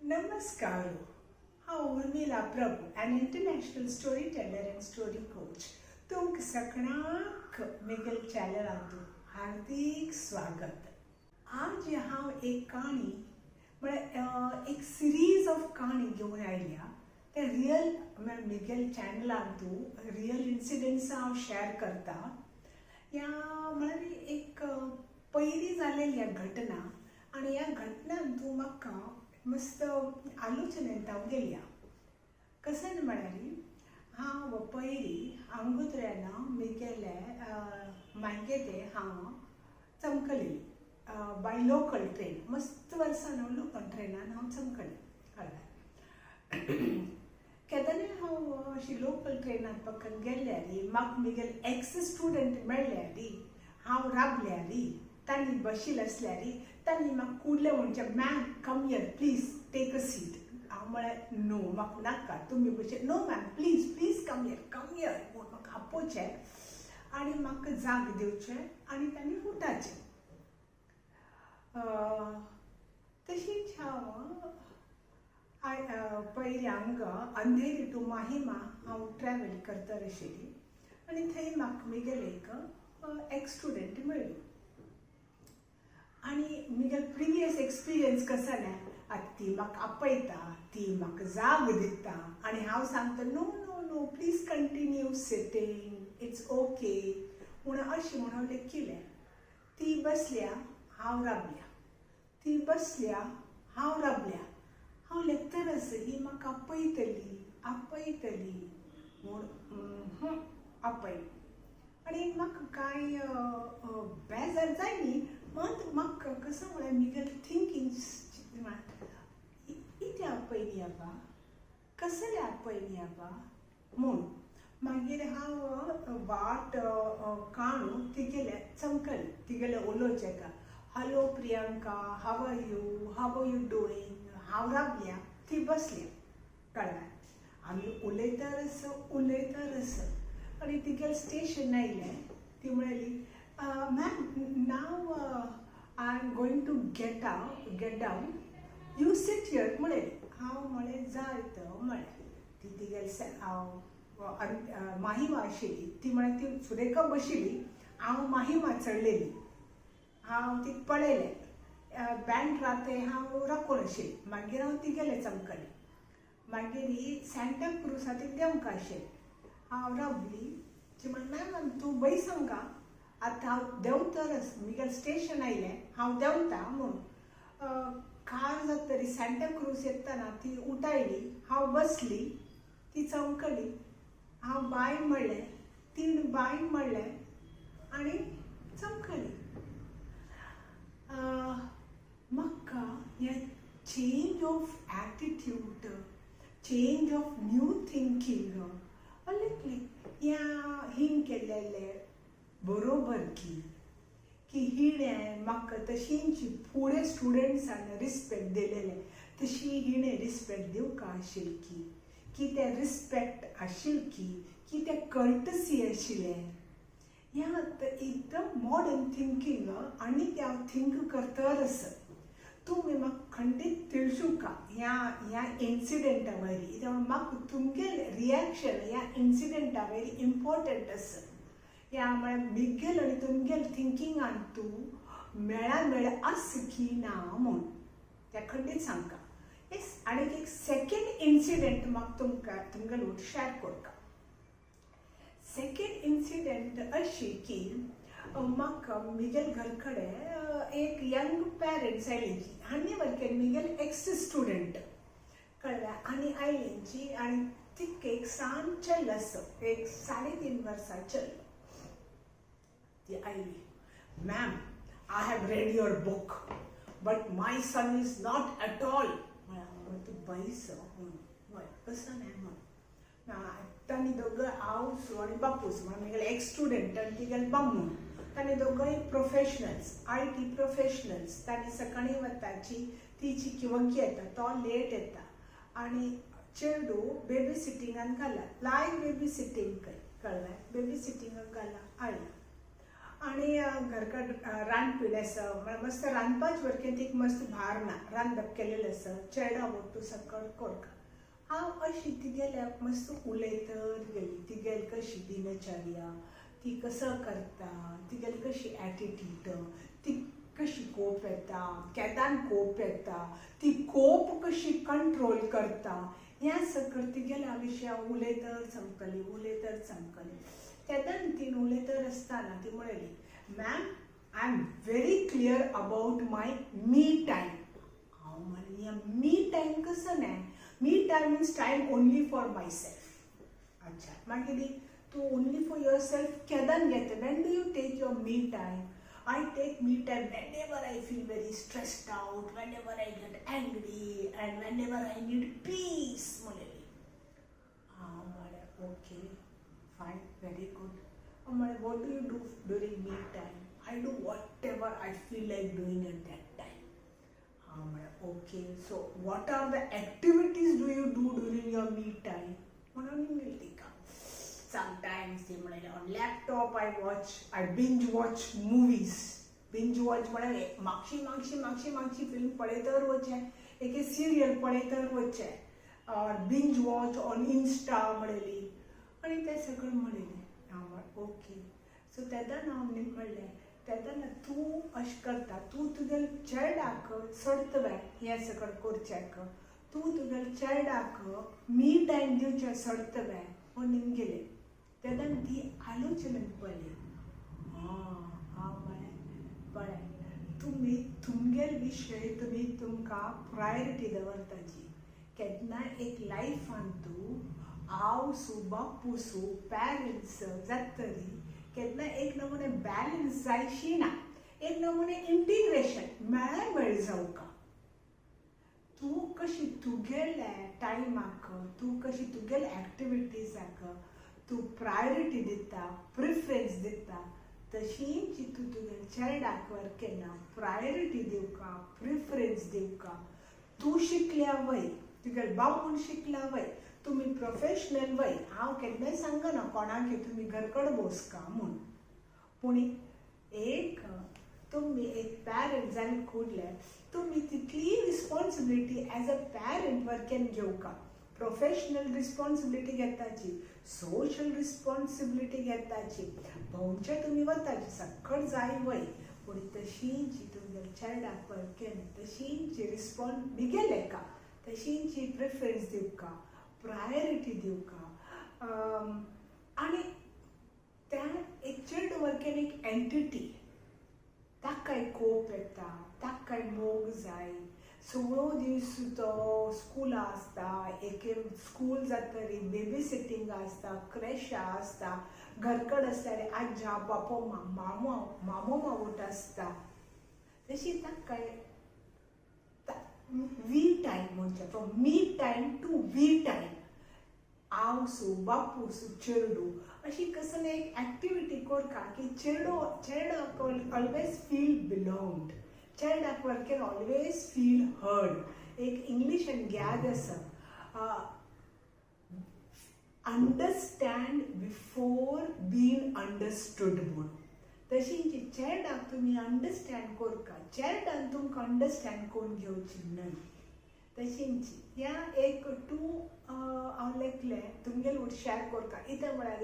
नमस्कार, हांव Urmila Prabhu, an international story teller and story coach. तुमकां सगळ्यांक म्हगेल्या चॅनलांत हार्दीक स्वागत. आज हांव एक काणी म्हळ्यार एक सिरीज ऑफ काणी घेवन आयल्या. ते रियल म्हळ्यार म्हगेल्या चॅनलांत रियल इन्सिडंट्स हांव शेअर करता. ह्या म्हळ्यार एक पयलीं जाल्लेली ह्या घटना आनी ह्या घटनांतू म्हाका मस्त आलोचनेंत हांव गेल्या. कशें म्हळ्यार हांव पयलीं अंगुत्र्यान म्हगेले मायगेले हांव चमकलेली बाय लोकल ट्रेन. मस्त वर्सान हांव लोकल ट्रेनान हांव चमकलें. कळ्ळें? केदनाय हांव अशी लोकल ट्रेनान पक्कन गेल्यार म्हाका म्हगेले एक्स स्टुडंट मेळ्ळ्यार, हांव राबल्यार, तांणी बशील आसल्यार तांणी म्हाका कुडलें म्हणचें, ma'am come here, please take a seat. हांव म्हळें नो, म्हाका नाका, तुमी बशे. No ma'am, please please come here, come here म्हूण म्हाका आपोवचें आनी म्हाका जाग दिवचें आनी तांणी उठाचें. तशीच हांव पयलीं हांगा अंधेरी टू माहिमा हांव ट्रॅवल करता आशिल्ली आनी थंय म्हाका म्हगेलें एक एक्स स्टुडंट मेळ्ळी. आनी म्हगेलो प्रिवियस एक्सपिरियन्स कसो जालें, आतां ती म्हाका आपयता, ती म्हाका जाग दिता आनी हांव सांगता no no no, please continue sitting, it's okay म्हूण अशें म्हूण हांव लेखिलें. ती बसल्या, हांव राबल्या. ती बसल्या, हांव राबल्या. हांव लेखतरच ही म्हाका आपयतली आपयतली म्हूण आपय आनी म्हाका कांय बेजार जायनी. मात म्हाका कसो म्हळ्यार म्हगेलें थिंकींग इतें आपयली आबा, कसलें आपयली आबा म्हूण. मागीर हांव वाट काणू तिगेलें चमकलें, तिगेलें उलोवचें का, hello Priyanka, how are you, how are you doing. हांव राबल्या, ती बसल्या. कळ्ळें? आमी उलयतरस उलयतरस आनी तिगेलें स्टेशन आयलें. ती म्हणली, ma'am, now I am going to get get down, you sit here म्हणलें. हांव म्हळें जाय तर म्हळें. ती तिगेले माहिमा आशिल्ली. ती म्हळ्यार ती फुडें बशिल्ली, हांव माहिमा चडलेली. हांव तिका पळयलें, बँड्रा ते हांव राखून आशिल्ली. मागीर हांव तिगेलें चमकलें. मागीर सँटा क्रुजा ती देंवंक आशिल्लें. हांव रावली. ती म्हणली, मॅम तूं बैस हांगा, आतां हांव देंवतरच, म्हगेलें स्टेशन आयलें, हांव देंवता म्हूण. कार जातरी सँटा क्रूज येतना ती उठायली, हांव बसली, ती चमकली. हांव बाय म्हणलें, तिणें बाय म्हणलें आनी चमकली. म्हाका हें change of attitude, change of new thinking अलेकलें ह्या हिंग केल्लें बरोबर की की हिणें म्हाका तशींच फुडें स्टुडंट्सान रिस्पेक्ट दिलेलें तशी हिणें रिस्पेक्ट दिवंक आशिल्ली की की तें रिस्पेक्ट आशिल्ली की की तें कर्टसी आशिल्लें. ह्या एकदम मॉडर्न थिंकींग आनी तें हांव थिंक करतरच तुमी म्हाका खंडीत तिळशुका ह्या ह्या इन्सिडंटा वयली. म्हाका तुमगेलें रिएक्शन ह्या इन्सिडंटा वयली इम्पोर्टंट आसा. ह्या म्हळ्यार मिगेल आनी तुमगेल थिंकिंगान तूं मेळा मेळ आसा की ना म्हूण तें खंडीत सांगका. आनी एक सेकेंड इन्सिडंट म्हाका तुमकां तुमगेलो शेअर करता. सेकेंड इन्सिडंट अशी की म्हाका म्हगेले घर कडेन एक यंग पेरंट्स आयली आनी वरकेन म्हगेले एक्स स्टुडंट. कळ्ळें? आनी आयलेंची आनी तिका एक सान चल आसा, एक 3.5 वर्सां चल. ती आयली, ma'am I have read your book but my son is not at all. म्हळ्यार तूं बैस म्हणून हय कसो न्हय म्हण. तांणी दोगांय आवस आनी बापूस, म्हळ्यार म्हगेले एक्स स्टुडंट आनी तिगेले बामूण, तांणी दोगांय प्रोफेशनल्स, IT professionals. तांणी सकाळीं वताची, तिची किवंकी येता, तो लेट येता आनी चेडू बेबी सिटिंगान घाला, लायव्ह बेबी सिटींग कळ्ळें, बेबी सिटिंगाक घाला आयला. आनी घरकड रांदपीण आसा म्हळ्यार मस्त रांदपाच वरकें तीक मस्त भार ना, रांदप केलेलें आसा, चेडा वट्टू सकळ कोरका. हांव अशी तिगेल्या मस्त उलयतर गेली, तिगेल कशी दिनचर्या, ती कसो करता, तिगेली कशी एटिट्यूड, ती कशी कोप येता, केदान कोप येता, ती कोप कशी कंट्रोल करता, ह्या सगळं तिगेल्या विशय हांव उलयतर चमकली, उलयतर चमकली. तेन्ना तीन उलयतर आसतना ती म्हणली, ma'am I am very clear about my me time. हांव म्हणलें, मी टायम कसो न्हय, me time means time only for myself. अच्छा, मागीर तूं ओनली फॉर your self केदान घेता, when do you take your me time? I take me time whenever I feel very stressed out, whenever I get angry and whenever I need peace म्हणलेली. हांव म्हळें okay fine very good. हांव म्हळें what do you do during me time? I do whatever I feel like doing at that time. हांव म्हळें okay, so what are the activities do you do during your me time? म्हणून गेली तिका. Sometimes ती म्हणलेली on laptop I watch, I binge watch movies. Binge watch म्हळ्यार मागशी मागशी मागशी मागशी film पळयतर वचचें, एक serial पळयतर वचचें, बिंज वॉच ऑन इन्स्टा म्हणलेली. आनी तें सगळें म्हणलेलें. हांव म्हळें ओके. सो तेन्ना हांव म्हणलें, तेन्ना तूं अशें करता, तूं तुगेल्या चेरडाक सोडतलें हें सगळें करच्याक, तूं तुगेल्या चेरडाक मी टायम दिवचें सोडतलें म्हणून गेलें. तेन्ना ती आलोचनेन पडली. हांव म्हळें पळय, तुमी तुमगेल विशय तुमी तुमकां प्रायोरिटी दवरताची. केन्नाय एक लायफान तूं आवसू बापूसू पॅरंट्स जातरी केन्ना एक नमुने बॅलन्स जायशी ना, एक नमुने इंटिग्रेशन मेळ्ळें मेळ जावका. तूं कशी तुगेल्या टायमाक, तूं कशी तुगेल्या एक्टिविटीजाक तूं प्रायोरिटी दिता, प्रिफरन्स दिता, तशीच तूं तुगेल्या चेरडाक वर केन्ना प्रायोरिटी दिवका, प्रिफरन्स दिवका. तूं शिकल्या वय, तुगेले बापून शिकला वय, तुमी प्रोफेशनल वय. हांव केन्नाय सांगना कोणाक तुमी घरकड बसका म्हूण, पूण एक तुमी एक पॅरंट जावन कुडले तुमी तितली रिस्पॉन्सिबिलिटी एज अ पॅरंट वर्केन घेवका. प्रोफेशनल रिस्पॉन्सिबिलिटी घेताची, सोशल रिस्पॉन्सिबिलिटी घेताची, भोंवचे तुमी वताची सगळं जाय वय, पूण तशींची तुमगेल्या चेरडाक वर्केन तशींची रिस्पॉन्स बिगेले का, तशींची प्रिफरन्स दिवका, प्रायोरिटी दिवका. आनी त्या एक चेरडू वर्केन एक एंटिटी, ताकाय कोप येता, ताकाय मोग जाय. सगळो दीस तो स्कुला आसता, एक स्कूल जातरी बेबी सिटींग आसता, क्रॅशा आसता, घरकड आसता, आज्या बापो मामो मामो मावोट आसता. तशी ताकाय we time म्हणजे from me time to we time, आवसू बापूसू चेरडू अशी कसं एक एक्टिविटी कोरका की चेरडो चेरडाक ऑलवेज फील बिलोंगड, चेरडाक वर्केन ऑलवेज फील हर्ड. एक इंग्लिशान ग्याद आसा, अंडरस्टँड बिफोर बीन अंडरस्टूड म्हूण. तशी चेरडाक तुमी अंडरस्टँड कोरका, चेरडान तुमकां अंडरस्टँड करून घेवची न्हय. तशींची ह्या एक टू हांव लेखलें तुमगेले शेअर कोरका. कितें म्हळ्यार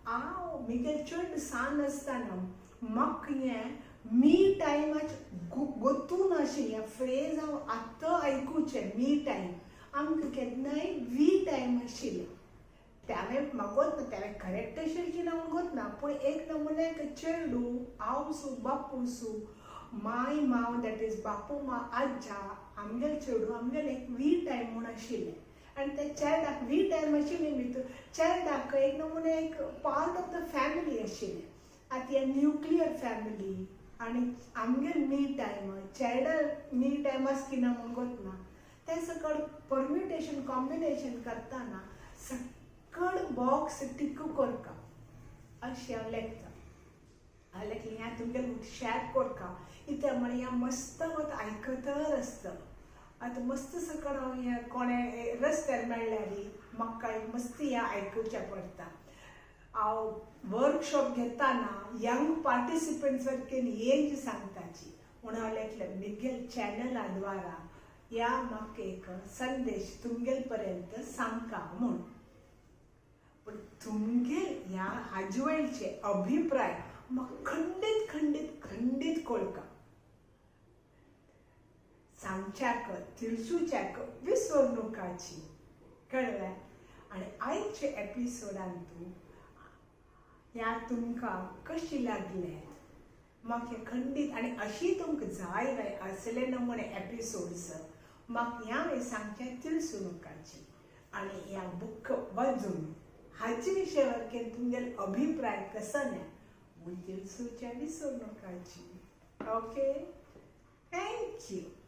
हांव म्हगेलें चेडूं सान आसतना म्हाका हें मी टायमाचें गोत्तू नाशिल्लें, हें फ्रेज हांव आतां आयकुचें मी टायम. आमकां केन्नाय we time आशिल्लें. त्यावें म्हाका गोत ना, त्यावें करेक्ट आशिल्लें की ना म्हूण गोत ना, पूण एक नमुने एक चेडूं आवसू बापूसू माय माव that is बापू मा आज्जा आमगेले चेडूं आमगेलें एक we time म्हूण आशिल्लें. आनी त्या चेरडाक we time आशिल्लें भितर चेरडाक एक नमुने एक पार्ट ऑफ the family आशिल्लें. आतां हे न्युक्लियर फॅमिली आनी आमगेले मी टायम चेरडा मी टायम आसा की ना म्हूण गोत ना, तें सकळ परम्युटेशन कॉम्बिनेशन करतना सकळ बॉक्स टिक कोरका अशें हांव लेखता. हांव लेखलें हें तुमगेलें शेअर कोरका. कित्याक म्हळ्यार हें मस्त वत आयकतर आसता. आतां मस्त सकळ हांव हें कोणें रस्त्यार मेळ्ळ्यार म्हाका मस्त हें आयकुचें पडटा. हांव वर्कशॉप घेताना यंग पार्टिसिपंट्स वरकेन येंज सांगताची म्हूण हांव लेखलें मिगेल चॅनला द्वारा ह्या म्हाका एक संदेश तुमगेल पर्यंत सांगका म्हूण. पूण तुमगेल ह्या हाजे वयलचे अभिप्राय म्हाका खंडीत खंडीत खंडीत कोळका सांगच्याक तिळसुच्याक विसरनुकाची कळ्ळें. आनी आयचे एपिसोडान तूं ह्या तुमकां कशी लागले म्हाका खंडीत आनी अशी तुमकां जाय जाय असले नमुने एपिसोड्स म्हाका ह्या हांवें सांगचें तिळसुनुकाची. आनी ह्या बुक वाजून हाचे विशय वरकेन तुमगेले अभिप्राय कसो न्या म्हूण तिळसुचें विसरनुकाची. Okay, thank you.